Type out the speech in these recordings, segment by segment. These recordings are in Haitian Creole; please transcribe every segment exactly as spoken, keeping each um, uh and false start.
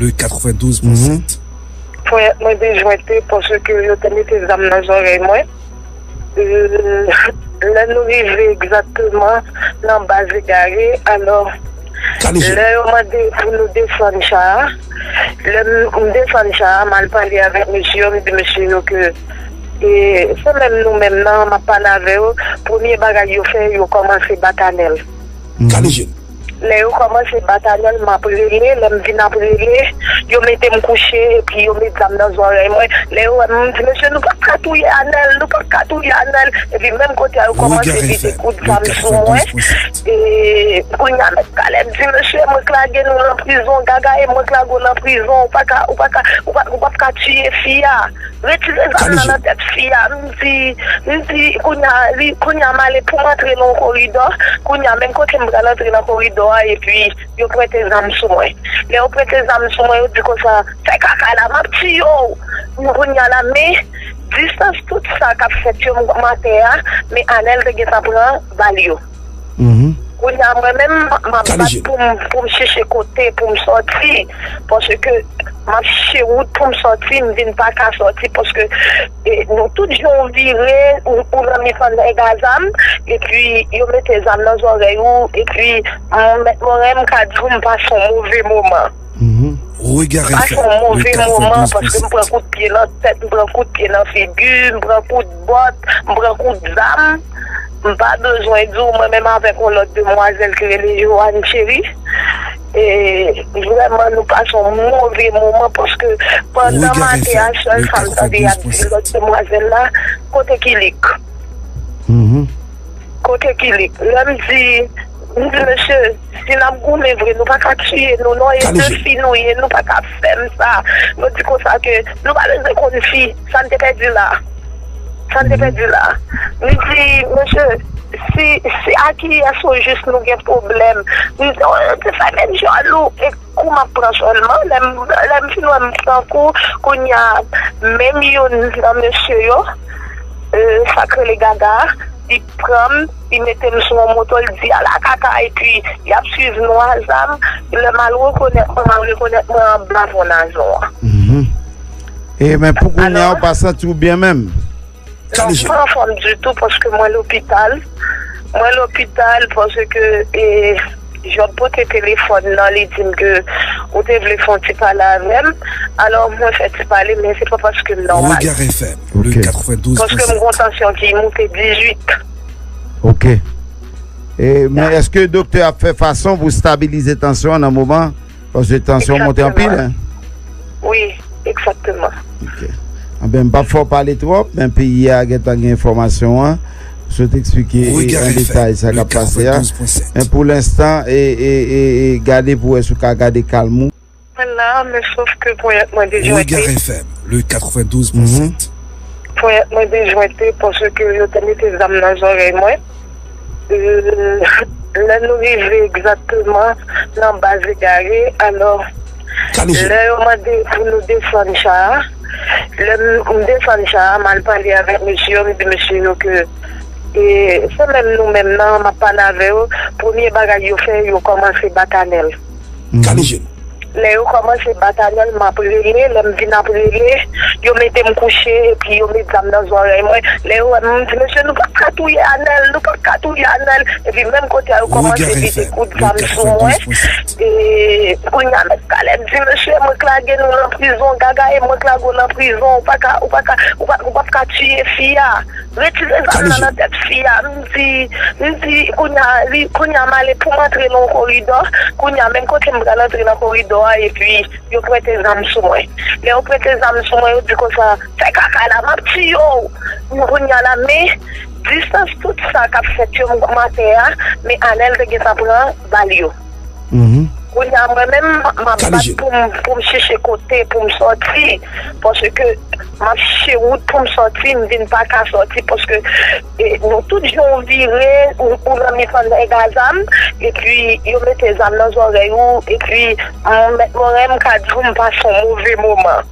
le katrevendouz pwen sèt. Ponyèt mwen dezwente paske yo te mete zam nan zòrèy mwen. Euh, lè nou rive egzakteman nan baz egare, alò, lè yo mande pou nou desann cha a, lè m, m desann cha a, m al pale avèk mesye yo, m di mesye yo ke, e, se menm nou menm nan, m ap pale avè yo, premye bagay yo fè, yo kòmanse bat Anèl. Lè yo kòmanse bat Anèl, m ap rele, lè m vin ap rele, yo mete m kouche, epi yo met zam nan zòrèy mwen. Lè yo wè m, m di, mesye, nou p ap ka touye Anèl, nou p ap ka touye Anèl. Epi menm kote a, yo kòmanse vide kout zam sou mwen. E kounye a, mèt Kalèb di, mesye, mwen k lage nou nan prizon, Gaga e mwen k lage w nan prizon, ou pa ka, ou pa ka, ou pa, ou p ap ka tiye fi a. Retire zam nan nan tèt fi a. M di, m di, kounye a, li, kounye a, m ale pou m antre nan yon koridò. Kounye a, menm kote m pral antre nan koridò a, epi yo prete zam sou mwen. Lè yo prete zam sou mwen, yo di konsa, fè kaka la, m ap tiye w. Kounye a la, men distans tout sa k ap fèt yo, m atè a, men Anèl te gentan pran bal yo. Kounye a mwen menm, m ap bat pou m, pou m chèche kote pou m sòti, paske m ap chèche wout pou m sòti, m vin pa ka sòti, paske, e, nou tout jan w vire, ou, ou nan mitan nèg a zam, epi yo mete zam nan zòrèy ou, epi, mèt Moren, m ka di w, m pase yon move moman. Pase yon move moman, paske m pran kout pye nan tèt, m pran kout pye nan figi, m pran kout bòt, m pran kout zam. M pa bezwen di w, mwen menm avèk yon lòt demwazèl ki rele Joanne Cherie. E vrèman, nou pase yon move moman, paske pandan m atè a, sèl sa m tande y ap di lòt demwazèl la, kote Kilik? Kote Kilik? Lè m di, m di, mesye, si n ap goumen vre, nou pa ka tiye nou, non, e de fi nou ye, nou pa ka fè m sa. Yo di konsa ke nou pa bezwen konn fi, sa n te pèdi la. Sa n te pèdi la. M di, mesye, si, si akiyès o jis nou gen pwoblèm, m di, oh, yo te fè menm jòl ou, e kou m ap pran sèlman, lè m, lè m fin wè m pran kou, kounye a, menm youn nan mesye yo, e, sa k rele Gaga, li pran m, li mete m sou yon moto, li di, "Ala kaka," epi y ap swiv nou a zam, lè m al rekonèt mwen, m al rekonèt mwen anba fon nazon an. E, men pou kounye a, ou pa santi w byen menm? Non, m pa anfòm ditou paske mwen lopital. Mwen lopital paske, e, Job pote telefòn nan, li di m ke ou te vle fè yon ti pale avè m. Alò, mwen fè ti pale, men se pa paske m nòmal. Paske m gen yon tansyon ki moute dizuit. Ok. E, men èske doktè ap fè fason pou stabilize tansyon an nan moman? Paske tansyon monte anpil, hein? Wi, egzakteman. Ok. Anben, m p ap fè w pale twòp, men peyi a gentan gen enfòmasyon an. Sot eksplike an detay sa k ap pase a. Men pou lenstan, e, e, e, e gade pou wè si w ka gade kalm ou. Mwen la, men sof ke ponyèt mwen dezwente. Ponyèt mwen dezwente paske yo te mete zam nan zòrèy mwen. E, lè nou rive egzakteman nan baz egare, alò, lè yo mande pou nou desann cha a, lè m, m desann cha a, m al pale avèk mesye yo, m di mesye yo ke, e, se menm nou menm nan, m ap pale avè yo, premye bagay yo fè, yo kòmanse bat Anèl. Lè yo kòmanse bat Anèl, m ap rele, lè m vin ap rele, yo mete m kouche, epi yo met zam nan zòrèy mwen. Lè yo wè m, m di, mesye, nou p ap ka touye Anèl, nou p ap ka touye Anèl. Epi menm kote a, yo kòmanse vide kout zam sou mwen. E kounye a, mèt Kalèb di, mesye, mwen k lage nou nan prizon, Gaga e mwen k lage w nan prizon, ou pa ka, ou pa ka, ou pa, ou p ap ka tiye fi a. Retire zam nan nan tèt fi a. M di, m di, kounye a, li, kounye a, m ale pou m antre nan yon koridò. Kounye a, menm kote m pral antre nan koridò a, epi yo prete zam sou mwen. Lè yo prete zam sou mwen, yo di konsa, fè kaka la, m ap tiye w. Kounye a la, men distans tout sa k ap fèt yo, m atè a, men Anèl te gentan pran bal yo. Kounye a, mwen menm, m ap bat pou m, pou m chèche kote pou m sòti, paske m ap chèche wout pou m sòti, m vin pa ka sòti, paske, e, nou tout jan w vire, ou, ou nan mitan nèg a zam, epi yo mete zam nan zòrèy ou, epi, mèt Moren, m ka di w, m pase yon move moman.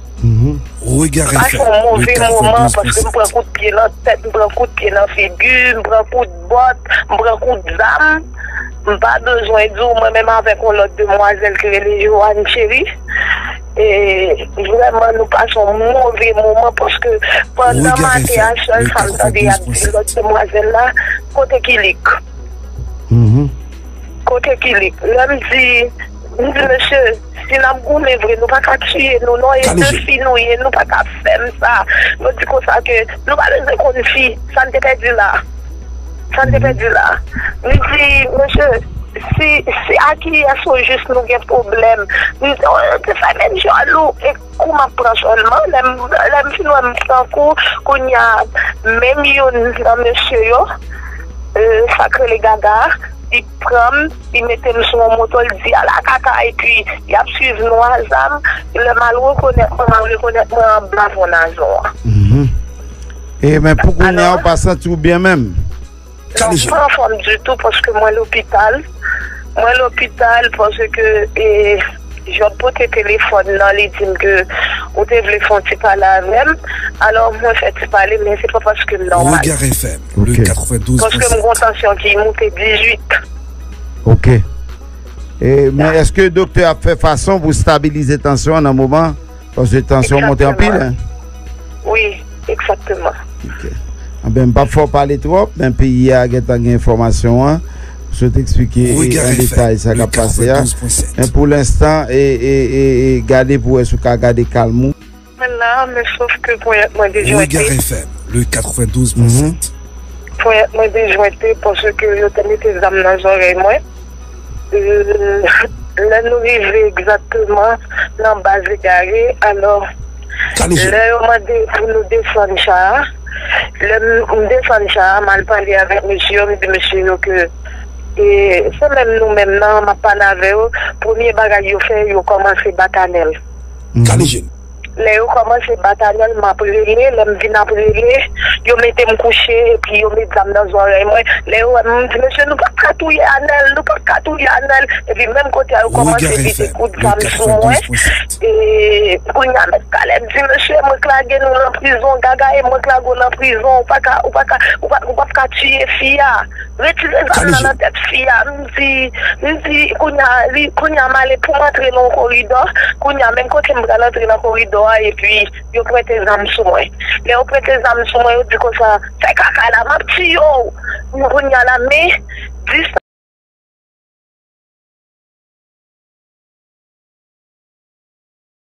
Pase yon move moman, paske m pran kout pye nan tèt, m pran kout pye nan figi, m pran kout bòt, m pran kout zam. M pa bezwen di w, mwen menm avèk yon lòt demwazèl ki rele Joanne Cherie. E vrèman, nou pase yon move moman, paske pandan maten a, sèl sa m tande y ap di lòt demwazèl la, kote Kilik? Kote Kilik? Lè m di, m di, mesye, si n ap goumen vre, nou pa ka tiye nou, non, e de fi nou ye, nou pa ka fè m sa. Yo di konsa ke nou pa bezwen konn fi, sa n te pèdi la. Sa n te pèdi la. M di, mesye, si, si akiyès o jis nou gen pwoblèm, m di, oh, te fè menm jòl ou, e kou m ap pran sèlman, lè m, lè m fin wè m pran kou, kounye a, menm youn nan mesye yo, e, sa k rele Gaga, li pran m, li mete m sou yon moto, li di, "Ala kaka," epi y ap swiv nou a zam, lè m al rekonèt mwen, m al rekonèt mwen anba fon nazon an. E men pou kounye a, ou pa santi w byen menm? Non, m pa anfòm ditou paske mwen lopital. Mwen lopital paske, e, Job pote telefòn nan, li di m ke ou te vle fè yon ti pale avè m. Alò, mwen fè ti pale, men se pa paske m nòmal. Regard F M, le quatre-vingt-douze point sept. Paske m gon tansyon ki moute dizuit. Ok. E, men èske doktè ap fè fason pou stabilize tansyon an nan moman? Paske tansyon monte anpil, hein? Wi, egzakteman. Ok. Anben, m p ap fè w pale twòp, men peyi a gentan gen enfòmasyon an. Sot eksplike an detay sa k ap pase a. Men pou lenstan, e, e, e, e, gade pou wè si w ka gade kalm ou. Mwen la, men sof ke ponyèt mwen dezwente. Regard F M, le quatre-vingt-douze point sept. Ponyèt mwen dezwente paske yo te mete zam nan zòrèy mwen. E, lè nou rive egzakteman nan baz egare, alò, lè yo mande pou nou desann cha a, lè m, m desann cha a, m al pale avèk mesye yo, m di mesye yo ke, e, se menm nou menm nan, m ap pale avè yo, premye bagay yo fè, yo kòmanse bat Anèl. Lè yo kòmanse bat Anèl, m ap rele. Lè m vin ap rele, yo mete m kouche, epi yo met zam nan zòrèy mwen. Lè yo wè m, m di, "Mesye, nou p ap ka touye Anèl, nou p ap ka touye Anèl." Epi menm kote a, yo kòmanse vide kout zam sou mwen. E kounye a, mèt Kalèb di, "Mesye, mwen k lage nou nan prizon, Gaga e mwen k lage w nan prizon, ou pa ka, ou pa ka, ou pa, ou p ap ka tiye fi a." Retire zam nan nan tèt fi a. M di, m di, kounye a, li, kounye a, m ale pou m antre nan yon koridò. Kounye a, menm kote m pral antre nan koridò a, epi yo prete zam sou mwen. Lè yo prete zam sou mwen, yo di konsa, "Fè kaka la, m ap tiye w." Kounye a la, men, dis